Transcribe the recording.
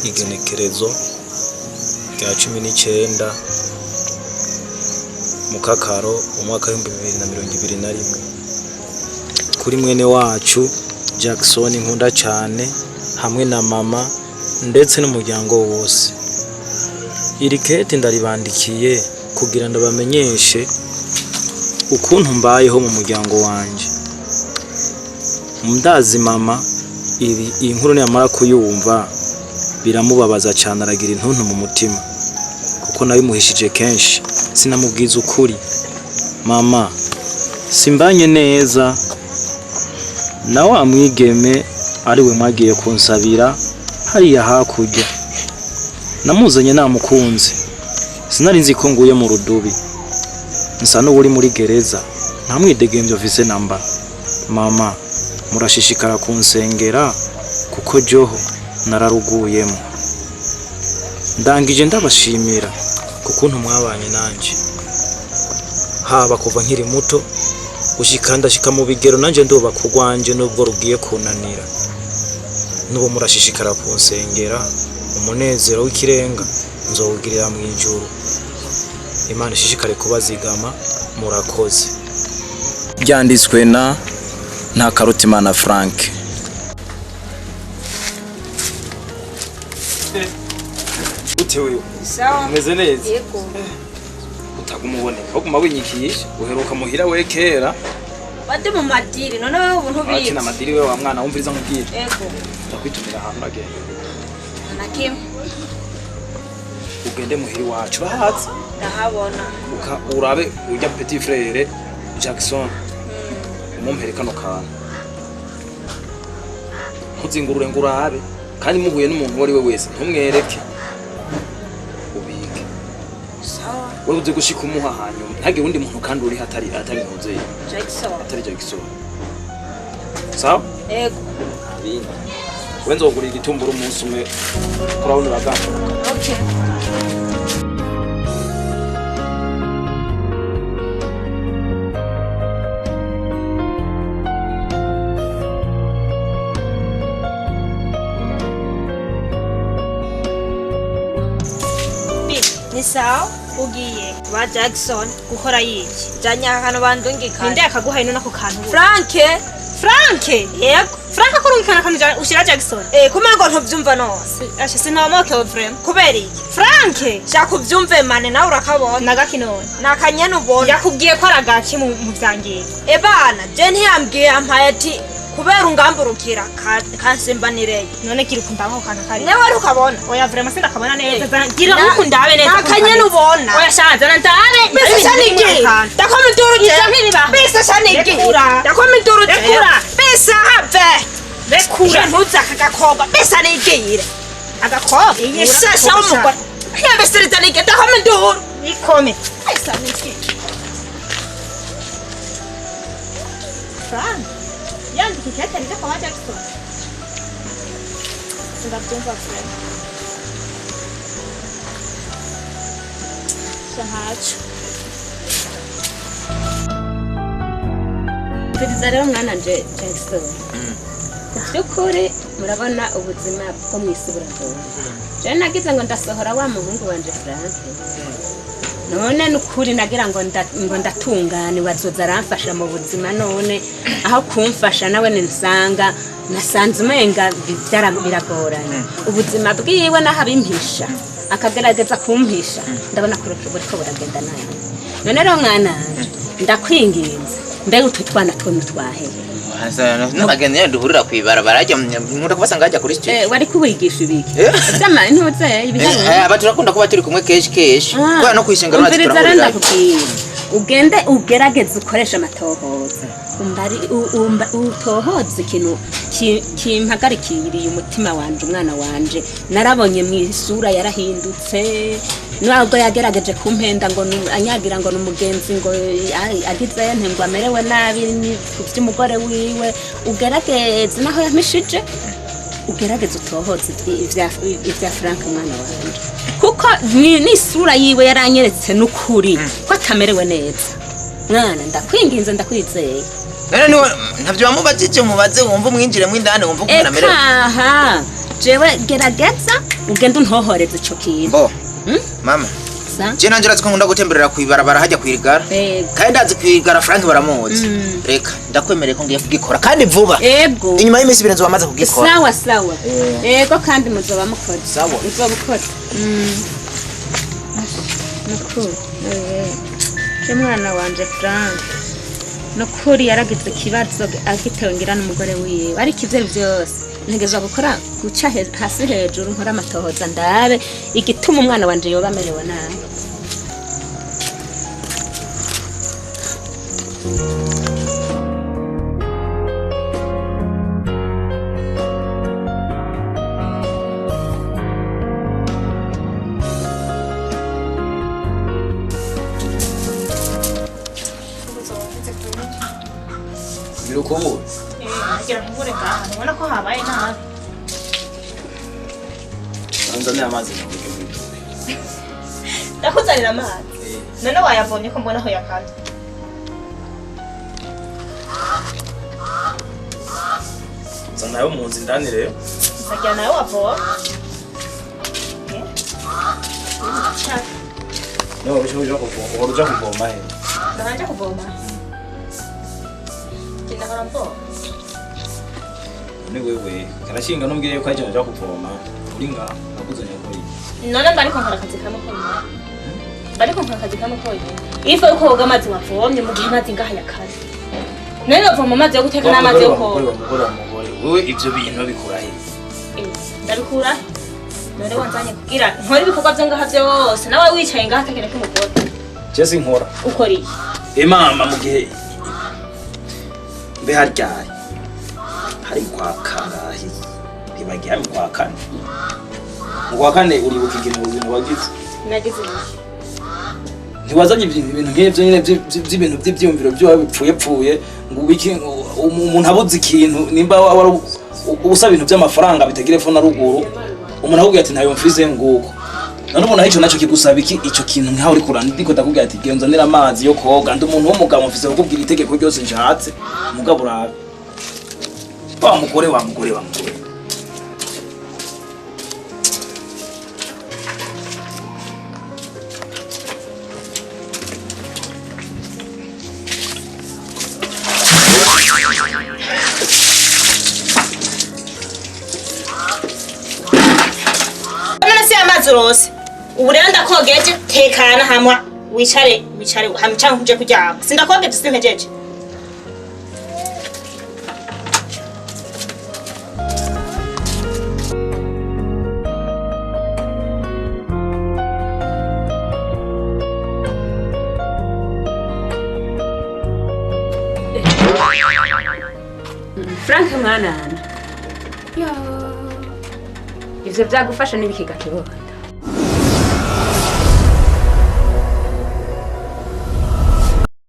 Igenekerezo rya 19 Mukakaro, umwaka w'2021, kuri mwene wacu Jackson nkunda cyane, hamwe na mama ndetse n'umuryango wose. Iri kete ndaribandikiye kugira ndabamenyeshe ukuntu mbayeho mu muryango wanje. Ndazi mama ibi, iyi nkuru niyamara kuyumva biramubabaza cyane, aragira intuntu mu mutima kuko nabimuhishije kenshi, sinamubwiza ukuri. Mama, simbanye neza na wa mwigeme ari we mwagiye kunsabira hariya hakurya. Namuzanye namukunze, sinari nzi ko nguye mu rudubi, nsa n'uwuri muri gereza, nta mwidegemvyo mfise namba. Mama, murashishikara kunsengera kuko joho nararuguyemo. Ndangije ndabashimira kukuntu mwabanye nanje, haba kuva nkiri muto gushika ndashika mu bigero, nanje ndubaka urwanje nubwo rugiye kunanira. N'ubu murashishikara kunsengera, umunezero w'ikirenga nzowugirira mu ijuru. Imana ishishikare kubazigama. Murakoze. Byanditswe na Ntakarutimana Frank. Ute wewe? Sawa. Umeze neza? Yego. Utaguma uboneka, uguma winyikisha. Uheruka muhira we kera. Bade mu madiri none wewe ubu ntubizi. Akina amadiri we wa mwana, wumviriza nkubwire. Yego. Ndakwitumira ahantu, uragenda. Na kimwe. Ugende muhira iwacu, urahazi? Ndahabona. Uka urabe urya petit frère Jackson, umumpere kano kantu, ntuzingurure ngo urabe, kandi muhuye n'umuntu uwo ari we wese ntumwereke, ubike. Sawa. Wewe uzi gushika umuha, hanyuma ntagire undi muntu kandi uri hatari ntuzeye. Jackson. Atari Jackson, sawa? Yego. Bindi we nzogurira igitumbura umunsi umwe, kurabona uragana. Okay. Ni sawa, ugiye ba Jackson gukora yiki? Janye ahantu bandungikana. Ninde yakaguhaye none ako kantu? Frank. Frank? Yego. Frank akurungikana akantu ushira Jackson? Eh, kuma ngo ntuvyumva nose. Asha, sinamoke vraiment. Kubera iki? Frank. Shaka uvyumve mane, nawe urakabona. Nagaki none? Nakanyene ubona. Yakubwiye ko aragaki mu vyangiye? Ebana, je ntiyambwiye, yampaye ati kubera ungamburukira kansimbanireye. None gira ukunda ako kantu kari. Nawe ukabona. Oya, vraiment sindakabona neza. Eh. Gira ukundabe neza. Nakanyene ubona. Oya sha, zana ndabe. Mbese shanigi. Ndakoma induru je. Ivyo ntibibaho. Mbese shanigi. Rekura. Ndakoma induru je. Rekura. Mbese have. Rekura. Ntuza akagakobwa. Mbese nigire. Agakobwa. Iyi shasha w'umugore. Yambesiriza nige, ndakoma induru. Ikome. Mbese nigire. Frank yandika ikete rija kwa Jackson, sindabyumva vraiment. Sha, ntaco. Perezida rero, mwana nje Jackson, ku by'ukuri murabona ubuzima bwo mu isi buragoye. Jewe nagize ngo ndasohora wa muhungu wanje Frank, none nukuri nagira ngo ngo ndatungane, wazoza aramfasha mu buzima. None aho kumfasha nawe nsanga nasanze umenga biragoranye ubuzima bwiwe, naho abimpisha akagerageza kumpisha, ndabona ko buriko buragenda nabi. None rero mwana wanje, ndakwinginze, mbega utu twana two twahehe? N'abagenzi nyine duhurira kw'ibarabara hajya, nkunda kubasanga hajya kuri studio. Eh, wari kuwigisha ibiki? Eh. Vyama ntuze ibiharuro. Eh, aba turakunda kuba turi kumwe kenshi kenshi kubera no kwishengero wacu Umviriza rero, turahurira. ndakubwira, ugende ugerageze ukoreshe amatohoza, umbari utohoze ikintu kimpagarikiriye umutima wanje. Umwana wanje narabonye mu isura yarahindutse, nubwo yagerageje kumpenda ngo anyagira ngo ni umugenzi, ngo agize nte ngo amerewe nabi ku by'umugore wiwe. Ugerageze, naho yampishije, ugerageze utohoze ibya Frank umwana wanje, kuko n'isura yiwe yaranyeretse n'ukuri ko atamerewe neza. Mwana, ndakwinginze, ndakwizeye. None niwe ntavyo wamubajije? Mubaze wumve, umwinjiremo indani wumve ukuntu amerewe. Ekaha. Jewe gerageza ugende untohoreze ico kintu. Bo mama, Sa? je nanje urazi ko nkunda gutemberera kw'ibarabara hajya kw'irigara. Ego. Kandi ndazi kw'irigara Frank baramuzi. Reka ndakwemereye ko ngiye kugikora kandi vuba. Ego. Inyuma y'iminsi 2 nzoba maze kugikora. Sawa sawa. Ego, kandi muzoba mukoze. Sawa. Muzoba mukoze. Nukuri. Je mwana wanje Frank, nukuri yaragize ikibazo agitewe ngira n'umugore wiwe, ariko ivyo ari vyose ntegerezwa gukora guca hasi hejuru, nkora amatohoza ndabe igituma umwana wanje yoba amerewe nabi. Birukubura. Ngira nkubure ngaha, ubona ko habaye nabi. Nzanira amazi nawe. Ndakuzanira amazi? None wayavomye ko mbona aho yakamye? Nzana ayo mu nzu indani rero. Nzagira nawe wavoma. Niba uje kuvoma, uhora uja kuvoma he? Ndabanje kuvoma. Njye ndahora mvoma. Ni wewe karashinga numbwire yuko ari uja kuvoma uri ngaha nakuzanye ko iki? None mba ariko nkora akazi kamwe konyine, mba ariko nkora akazi kamwe konyine. Ifu yuko woga amazi wavomye mu gihe amazi ngaha yakaze, none bavoma amazi yo guteka n'amazi yo koga? Wa mugore, wa mugore, wewe ivyo bintu bikura he? Eh, ndabikura none wanzanye kugira nkore ibikorwa vyo ngaha vyose, nawe wicaye ngaha atakene k'umugore? Je sinkora. Ukora iki? E mama, mu gihe mbe haryaye hari kwa kangahe? Ntibagiye mu kwa kane, mu kwa kane. Uribuka ikintu ubuzima wagize? Nagize iki? Ntiwazanye ibintu nk'ibyo nyine by'ibintu by'ibyiyumviro byo bipfuye pfuye, ngo ubiki umuntu abuze ikintu, nimba wari usaba ibintu by'amafaranga bitagira epfo na ruguru, umuntu akubwira ati ntayo mfise, nguko. None ubona ico naco kigusaba iki? Ico kintu nkaho uri kurana, ndiko ndakubwira ati genda unzanire amazi yo koga, ndi umuntu w'umugabo, mfise kukubwira itegeko ryose nshatse. Mugabo urabe wa mugore, wa mugore, wa mugore. None si amazi urose ubu rero ndakogeje, tekana hamwa wicare, wicare hamwe canke uje kuryama. Sindakogeje, simpejeje. Frank mwana wanje, ivyo vyagufasha n'ibiki gatoya?